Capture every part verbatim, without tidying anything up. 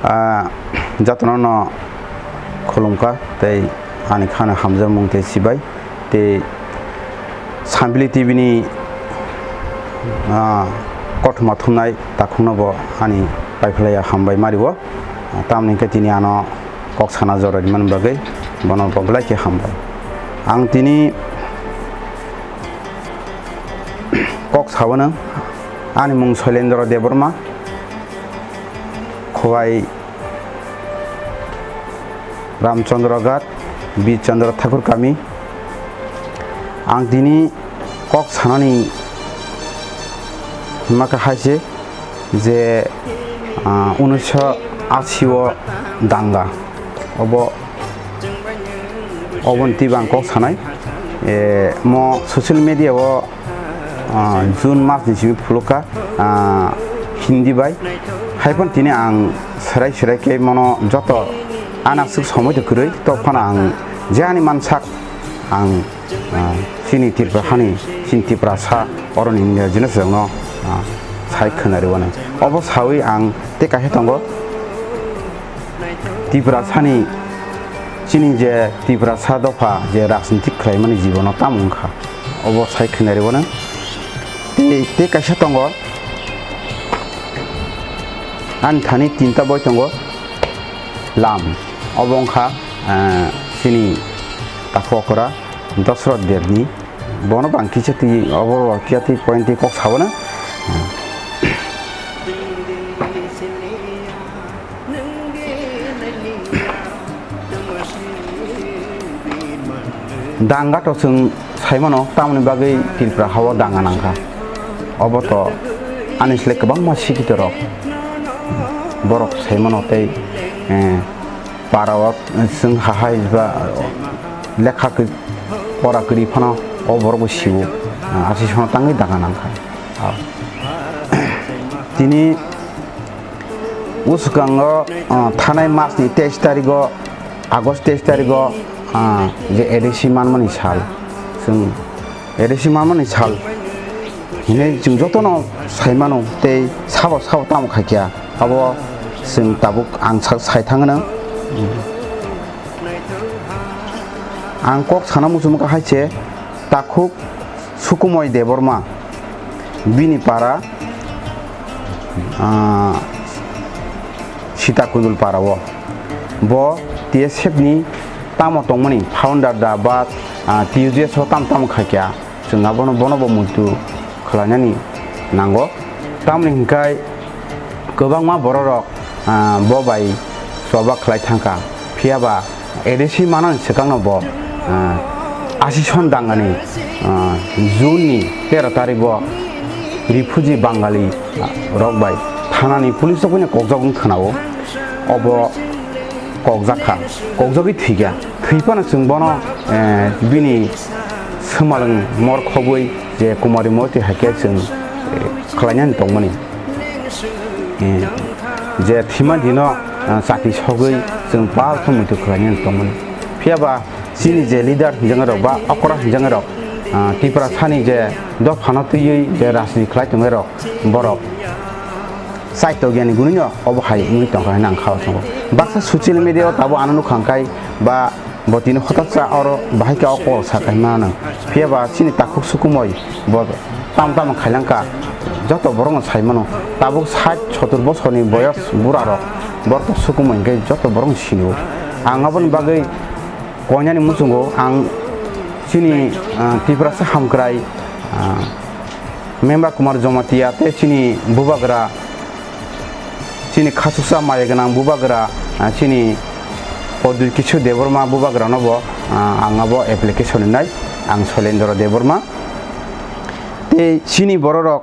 Ah, jotono no khulumkha tei ani khana hamjakmung tei sibai tei Sambili T V ni, ah, kothoma thumnai takhukno bo ani paiphlaiya hambai mario. Tamni hwnkhe tini ano kok sana jora rimani bagwi bono bo belai khe hambai. Ang tini kok sabano, ani mung Soilendra Debbarma, Khowai Ramchandra Ghat, Bir Chandra Thakur Kami. Ang tini kok sanani hwnma khe hai se je, ah, unisho ashi o danga, obo, oboni twi bo ang kok sanai. Eh, mo social media o ah, June mas ni simi phulukha, ah, Hindi bai. Haiphano tini ang serai serai khe mono joto ani aswk somoi to kwrwi, to phano ang je ani mansak ang, ah, chini Tripura hani, chini Tiprasa oroni indigenous rokno, ah, sai khwnari wano. Obo sawi ang tei kaisa tongo. Tiprasani, chini je Tiprasa dopha je rajniti khlaimani jibono tamo wngkha, obo sai khwnari wano. Tei, tei kaisa tongo, ani thani tinta boi tongo, lam, obo wngkha, eh, chini takhuk okra Dosrot Debni, bono bang kisa twi, obo kisa twi point twi kok sabana. Danga to chwng saimano, tamoni bagwi Tripura hao danga nangkha. Obo to ani slai kwbangma sikito rok borok saimano tei, eh, para o chwng hahai ba lekha kwi pora kwrwi phano o borok bo sio, ah, ashi sono tangwi danga nangkha. Ah. Tini uskango, ah, thanai mas ni teis tarigo, August teis tarigo, ah, je A D C manmani sal, chwng A D C manmani sal hinwi chwng jotono saimano tei sabo sabo tamo khaikha, abo chwng tabuk ang sa-, sai thangno. Ang kok sana muchungma hai se takhuk Sukumoi Debbarma, bini para, ah, Sita Kundul para o. Bo T S F ni tamo tongmani founder da ba, ah, T U J S o tam tamo khaikha, chwng abono bono bo muitu khlainani nango. Tamoni hwnkhe kwbangma bororok, ah, bo bai choba khlai thangkha. Phiya ba A D C manani swkangno bo, ah, ashi son dangani, ah, June ni tero tarikgo refugee Bangali, ah, rok bai thanani police rok bai kokjak wng khwnao. Obo kokjak kha, kokjagwi thwikha. Thwi phano chwng bono, eh, bini swmalwng mor khobwi je Kumari Moitwi hai khe chwng, eh, khlainani tongmani. Eh, je thwima dino, ah, chati sogwi chwng pal khe muitu khlainani tongmani. Phiya ba chini je leader hinjaknai rok ba okra hinjaknai rok, ah, Tiprasani je dophano twiwi je rajniti khlai tongnai rok, borok Saitogya ni gwnwi no obo hai wngwi tongkha hwnwi ang kha o tongo. Baksa social media o tabuk ano nukha hwnkhe ba bo tini hotak cha oro bahai khe o kok sa khai mano. Phiya ba chini takhuk Sukumoi bo tam tamo khailangkha, joto borok no sai mano. Tabuk sait sotur bosor ni boyos bura rok borok to Sukumoi hwnkhe joto borok no sini o. Ang aboni bagwi koinani muchungo ang chini, ah, Tiprasa hamkrai, ah, Member Kumar Jamatia tei chini bubagra, chini khachuksa maya gwnang bubagra, ah, chini Padma Kishore Debbarma bubagrano bo, ah, ang abo application rinai, ang Soilendra Debbarma. Tei chini bororok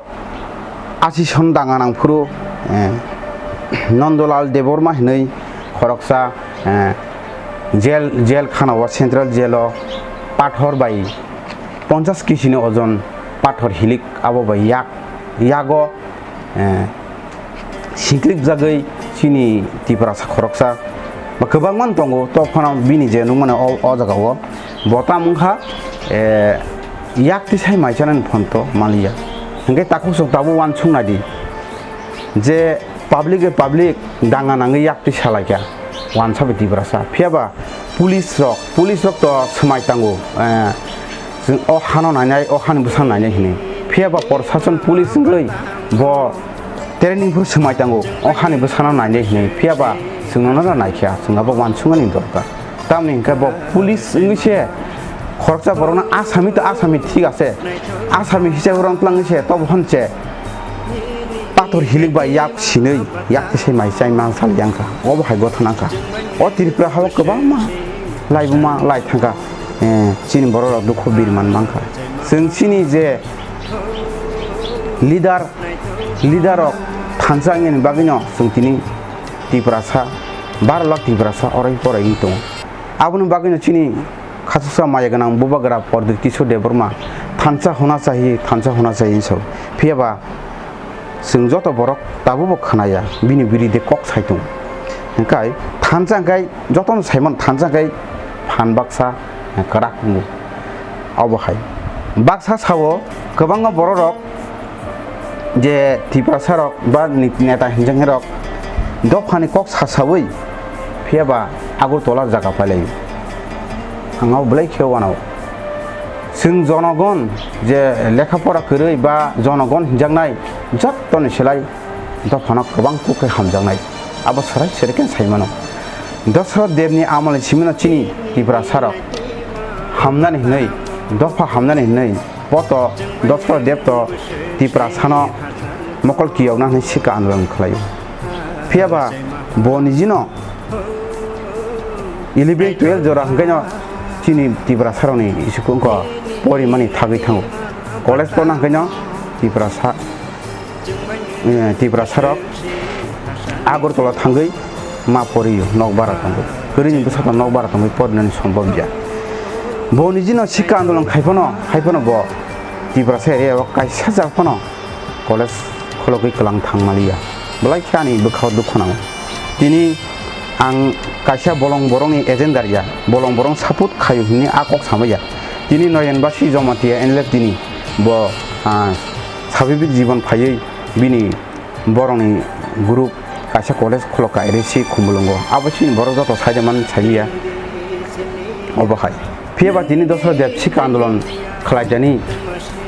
ashi son danga nangphuru, eh, Nandalal Debbarma hinwi khoroksa, eh, jail, jail khana o, central jail o pathor bai ponchas kg ni ojon pathor hilik abo bai yak, yago, eh, siklik jagwi chini Tiprasa khoroksa ba kwbangma tongo, to phano bini je nukmano o, o jaga o bo tam wngkha, eh, yak tisai mai chanani phonto manliya. Hwnkhe takhuk chwng tabuk uansuk nai di je Public bai public danga nangwi yak twi salaikha, wansa bai Tiprasa. Phiya ba police rok, police rok to swmai tango, eh, chwng o hano nainai, o hani bwsano nainai hinwi. Phiya ba proshashan police wngwi bo training phuru swmai tango, o hani bwsano nainai hinwi. Phiya ba chwng nono naikha, chwng abo wansukmani dorkar. Tamni hwnkhe bo police wngwi se khoroksa borokno asami to asami thik ase, asami hisabe rwng twlangwi se tobo hwn se pathor hilik bai yak sinwi yak tisai mai chai ma sal yang kha, obo hai gotha nang kha. O Tripura hao kwbangma laibuma lai thang kha, eh, chini borok rok dukhu birman mang kha. Chwng chini je leader, leader rok thansa wngya ni bagwi no chwng tini Tiprasa, baro lakh Tiprasa orai porai wng tongo. Aboni bagwino chini khachuksa maya gwnang bubagra Pradyot Kishore Debbarma thansa hona chahi, thansa hona chahi hinwi sao. Phiya ba chwng joto borok tabukbo khwnaya, bini biride kok sai tongo. Hwnkhe thansa hwnkhe jotono saimano thansa hwnkhe phan baksa kwrak wngo. Obo hai baksa sao kwbangma borok rok je Tiprasa rok ba ni-, neta hinjaknai rok dophani kok sasaui phiya ba Agartala jaga pailaio. Ang abo belai khe uanao. Chwng jonogon je lekha pora kwrwi ba jonogon hinjaknai jottoni selai dophano kwbang kuk khe hamjaknai. Abo swrai swrai khe sai mano. Dasarath Debni amolni simino chini Tiprasa rok hamnani hinwi, dopha hamnani hinwi, Bo to Dasarath Deb to Tiprasano mokol kiyokna hwnwi sikha andolon khlaio. Phiya ba bo nijino eleven twelve jora hwnkhe no chini Tiprasarokni isukung kho porimani thagwi thango. College porna hwnkhe no Tiprasa, eh, Tiprasarok Agartala thangwi ma porio, nok bara tongwi. Kwrwini bwsakno nok bara tongwi porinani sombobya. Bo nijino sikha andolon khai phano, hai phano bo Tiprasa area o kaisa jak phano college khologwi kwlang thang maliya. Belai khe ani bwkhao dukhu nango. Tini ang kaisa bolong borokni agenda riya, bolong borok support khaio hinwi a kok samaya. Tini Noyonbasi Jamatia N L F tini bo, ah, sabibik jibon phaiwi bini borokni group kaisa college khulok kairwi si Khumulwngo. Abo chini borok joto saida man saiya. Obo hai. Phiya ba tini Dasarath Deb sikha andolon khlaijani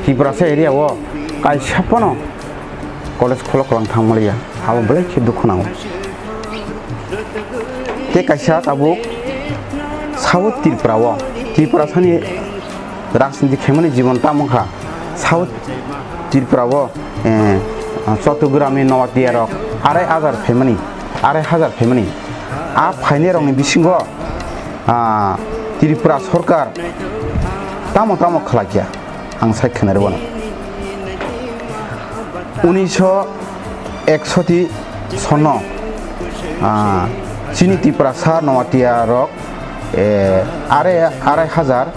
Tiprasa area o kaisa phano college khulok kwlang thang maliya. Abo belai khe dukhu nango. Tei kaisa tabuk South Tripura o, Tiprasani rajniti khaimani jibon tamo wngkha. South Tripura o, eh, Chottogramni Noatia rok arai hajar phaimani, arai hajar phaimani. A phainai rokni bisingo, ah, Tripura sorkar tamo tamo khlaikha, ang sai khwnarwi bono. Unisho eksoti sono, ah, chini Tiprasa Noatia rok, eh, arai, arai hajar,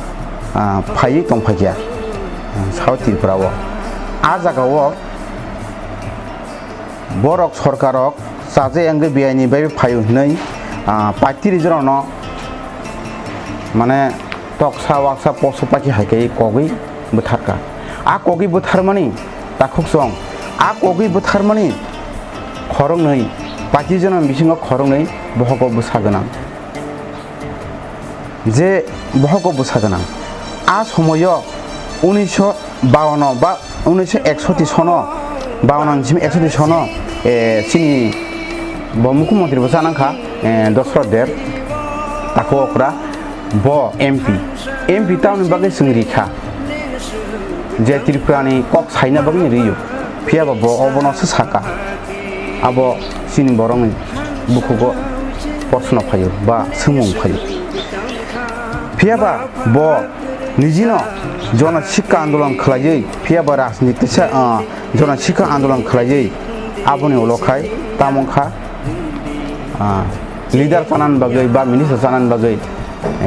ah, phaiwi tongphaikha, ah, South Tripura o. A jaga o borok sorkar rok chaje wngwi biyai ni bai phaio hinwi, ah, paitiri jorano mane toksa waksa poso paki hai khe kogwi bwtharkha. A kogwi bwtharmani takhuk chwng, a kogwi bwtharmani khoroknwi, paitiri jorano bisingo khoroknwi bohogo bwsa gwnang. Je bohogo bwsa gwnang. A somoio unisho bawanno ba unisho eksoti sono, bawanno ni simi eksoti sono, eh, chini bo mukhyamantri bo chanang kha, eh, Dasarath Deb, takhuk okra, bo M P. M P tamoni bagwi chwng rikha. Je Tripurani kok saina bagwi riyo, phiya ba bo obono se saka, abo chini borokni bukhugo proshno phaio ba swngmung phaio. Phiya ba bo nijino jono sikha andolon khlaiwi, phiya ba rajniti sa, ah, jono sikha andolon khlaiwi, aboni ulo khai tamo wngkha, ah, leader chanani bagwi ba minister chanani bagwi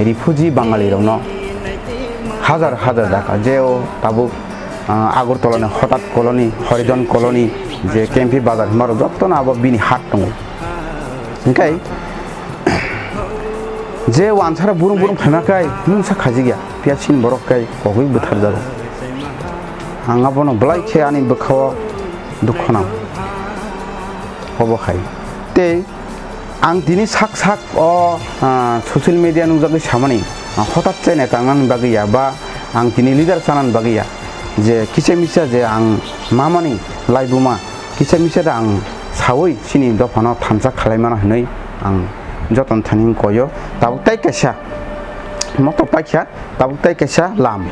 refugee Bangali rokno hajar hajar dakha, je o tabuk, ah, Agartala ni Hotat colony, Horidon colony, je K M P bazar hinma rok jotto no abo bini hat tongo. Hinkhe je wansara burum burum phaima khai mungsa khajik ya, phiya chini borok khai kogwi bwthar jago. Ang abono belai khe ani bwkhao dukhu nang. Obo hai. Tei ang tini sak sak o, ah, social media nukjagwi samani, ah, hotat chai neta wngnani bagwi ya, ba ang tini leader chanani bagwi ya, je kisa misa je ang mamani laibuma kisa misa da ang saui chini dophano thansa khwlaimano hinwi ang jotono thani koyo. Tabuk tai kaisa moto paikha, tabuk tai kaisa lam.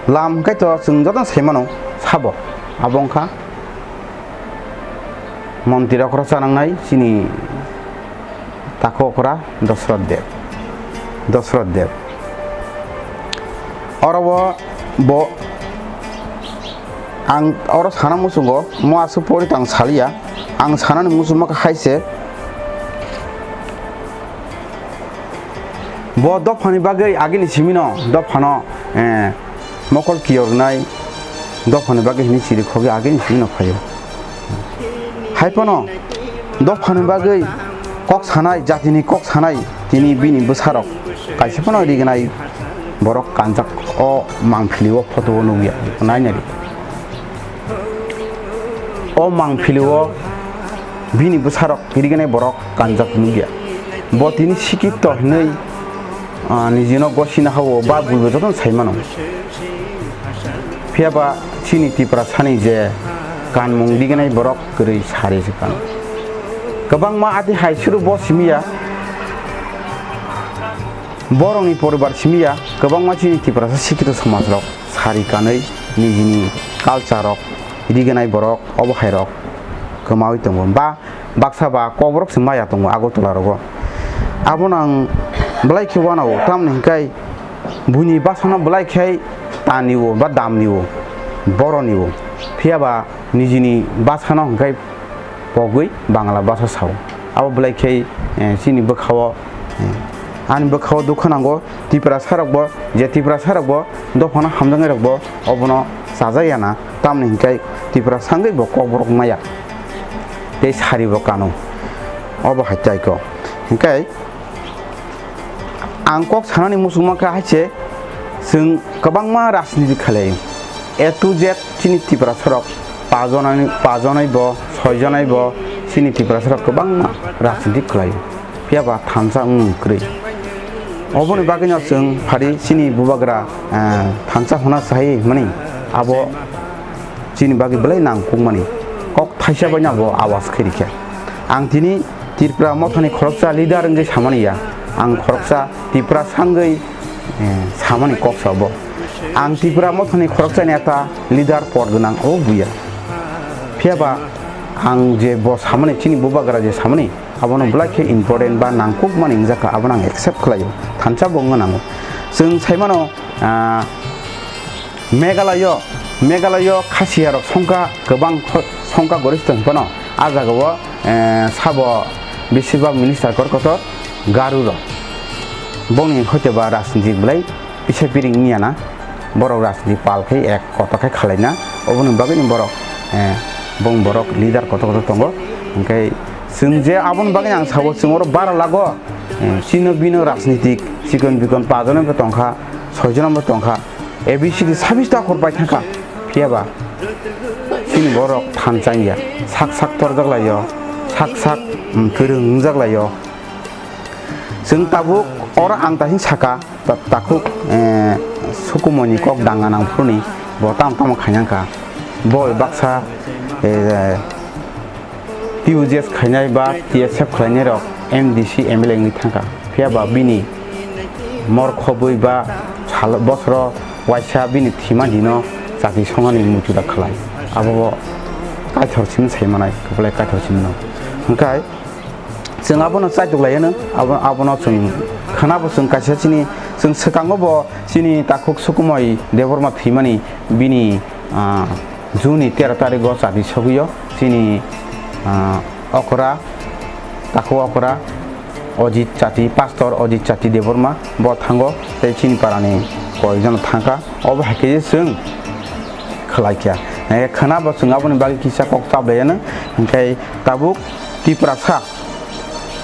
Lam hwnkhe to chwng jotono saimano sabo. Abo wngkha montri okra chanangnai chini takhuk okra Dosrot Deb. Dosrot Deb. Oro bo, bo ang oro sana muchungo, mo aswk pori tang saliya. Ang sanani muchungma khe hai se. Bo dophani bagwi agini simino, dophano, eh, mokol kiyornai dophani bagwi hini chiri khogwi agini simino phaio. Hai phano dophani bagwi kok sanai, jatini kok sanai, tini bini bwsarok kaisa phano rignai borok kanjak o mangpili o photo o nukya, nainari. O mangpili o bini bwsarok rignai borok kanjak nukya. Bo tini sikito hinwi, ah, nijino gosina hao ba buibo jotono sai mano. Phiya ba chini Tiprasani je kanmung rignai borok kwrwi sari se kano. Kwbangma ati hai suru bo simiya, borokni poribar simiya, kwbangma chini Tiprasa sikito somajrok sari kanwi nijini culture rok rignai borok obo hai rok kwmawi tongo. Ba baksa ba kokborok se maya tongo Agartala rogo. Abono ang belai khe uanao, tamni hwnkhe buini basano belai khe tani o ba damni o, boroni o. Phiya ba nijini basano hwnkhe pogwi Bangla basa sao. Abo belai khe, eh, chini bwkhao, eh, ani bwkhao dukha nango. Tiprasa rokbo, je Tiprasa rokbo dophano hamjaknai rokbo obono chajakya na, tamni hwnkhe Tiprasa wngwi bo kokborok maya tei sari bo kano, obo hai tai kok. Hwnkhe ang kok sanani muchungma khe hai se, chwng kwbangma rajniti khlai, A to Z chini Tiprasa rok pajonani, pajonai bo, soijonai bo chini Tiprasa rok kwbangma rajniti khlai. Phiya ba thansa wng kwrwi. Oboni bagwino chwng phari chini bubagra, eh, thansa hwnna sahi hwnmani abo chini bagwi belai nangkukmani. Kok thaisa baino abo awas khe rikha. Ang tini Tripura mothani khoroksa leader wngwi samani ya. Ang khoroksa Tiprasa wngwi, eh, samani kok sa bo. Ang Tripura mothani khoroksa neta leader pod gwnang o buya. Phiya ba ang je bo samani chini bubagra je samani, abono belai khe important ba nangkukmani wngjakha, abono ang accept khlaio, thansa bo wngna nango. Chwng saimano, ah, Meghalaya, Meghalaya Khasiyarok songkha kwbang kho-, songkha goristho hinphano, ah jagao, eh, sabo besibak minister kor kotor Garo rok. Bongni hoite ba rajnitik belai Kisa piring wngya na, borok rajniti pal khai ek kotor khai khalai na, oboni bagwi ni borok, eh, bong borok leader kotor kotor tongo. Hwnkhe chwng je aboni bagwi ang sabo, chwng oro bara lago, eh, chino bino rajnitik chikon bikon pajono bo tongkha, soijono bo tongkha, A B C D sabis ta khor pai thangkha, phiya ba chini borok thansa wngya, sak sak torjak laio, sak sak, mm, kwrwng wngjak laio. Chwng tabuk oro ang tahing saka, Ta-, takhuk, eh, sukumoni kok danga nangphuruni bo tamo tamo khainangkha. Bo baksa, eh, T U J S khainai ba T S F khlainai rok M D C M L A wngwi thangkha. Phiya ba bini mor khobwi ba sal-, bosoro waisa bini thima dino chati songani muchura khlai. Abo bo kaithor simi sai manai, kwplai kaithor simi no. Hwnkhe, Chwng abono chaitok lai ano, abo, abono chwng khwnabo chwng kaisa chini, chwng swkango bo chini takhuk Sukumoi Debbarma thwimani bini, ah, June ni tero tarikgo chati sogwio chini, ah, okra, takhuk okra Ojit Chati, Pastor Ojit Chati Debbarma bo thango tei chini parani koyekjon thangkha. Obo hai khe chwng khlai kha. Eh, khwnabo chwng aboni bagwi kisa kok chap lai ano, hwnkhe tabuk Tiprasa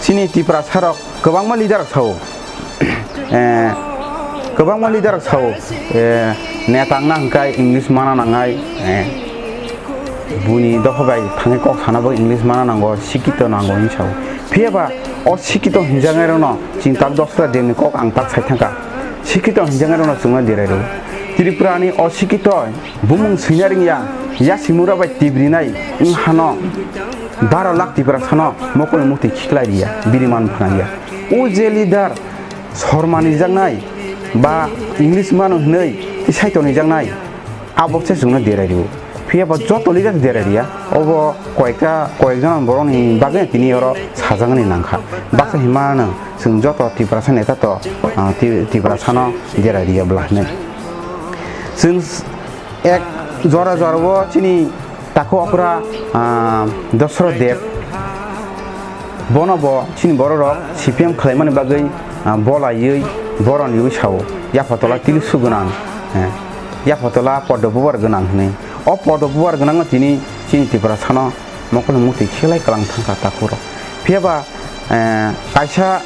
Chini Tiprasa rok kwbangma leader rok sao. Eh, kwbangma leader rok sao. Eh, neta wngna hwnkhe English mana nangnai. Eh, Buni dopha bai thangwi kok sana bagwi English mana nango, sikito nango hinwi sao. Phiya ba o sikito hinjaknairokno chwng tak dosra demni kok ang tak sai thangkha. Sikito hinjaknairokno chwngno derai rw. Tripurani o sikito bumung swina ringya, yasimura bai tibrinai wng hano baro lakh Tiprasano mokolni mukti khiklai riya, biriman phnangya. O je leader sormani jaknai ba English mano hinwi tisai tonijaknai, abo se chwngno derai rw. Phiya ba joto leader derai riya, obo koyekta, koyekjon borokni bagwi tini oro sajagani nangkha. Baksa hinmano chwng joto Tiprasa neta to, ah, Ti-, Tiprasano derai riya bwla hinwi. Chwng s-, ek jora jorao chini takhuk okra, ah, Dosrot Deb, bono bo chini bororok C P M khlaimani bagwi, ah, bolaiwi boroni wi sao, yapha tola tilisu gwnang, eh, yapha tola podo bubar gwnang hinwi. O podo bubar gwnangno tini chini Tiprasano mokolni mukti khelai kwlang thangkha takhukrok. Phiya ba, eh, kaisa,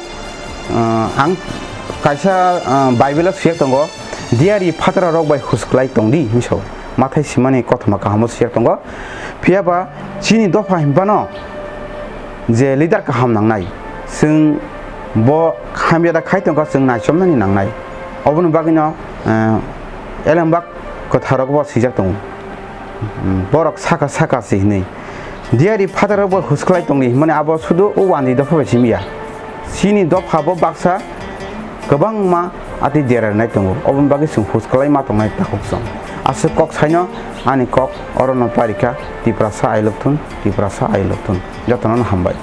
eh, ang kaisa, eh, Bible-o swijak tongo, "Diyari phatararok bai husklai tongdi," hinwi sao. Mathai simani kothoma kahamo swijak tongo. Phiya ba chini dopha hinphano je leader kaham nangnai, chwng bo hamya da khai tongkha, chwng naichomnani nangnai. Oboni bagwino, eh, Elembak kwtharok bo swijak tongo. Hmm, borok saka saka se hinwi. Diyari phatarok bo husklai tongdi hinmani abo sudu o wandi dopha bai simi ya. Chini dopha bo baksa kwbangma ati derarinai tongo. Oboni bagwi chwng husklai ma tongnai takhuk chwng. Aswk kok saino ani kok orono parikha, Tiprasa I love thun, Tiprasa I love thun. Jotono hambai.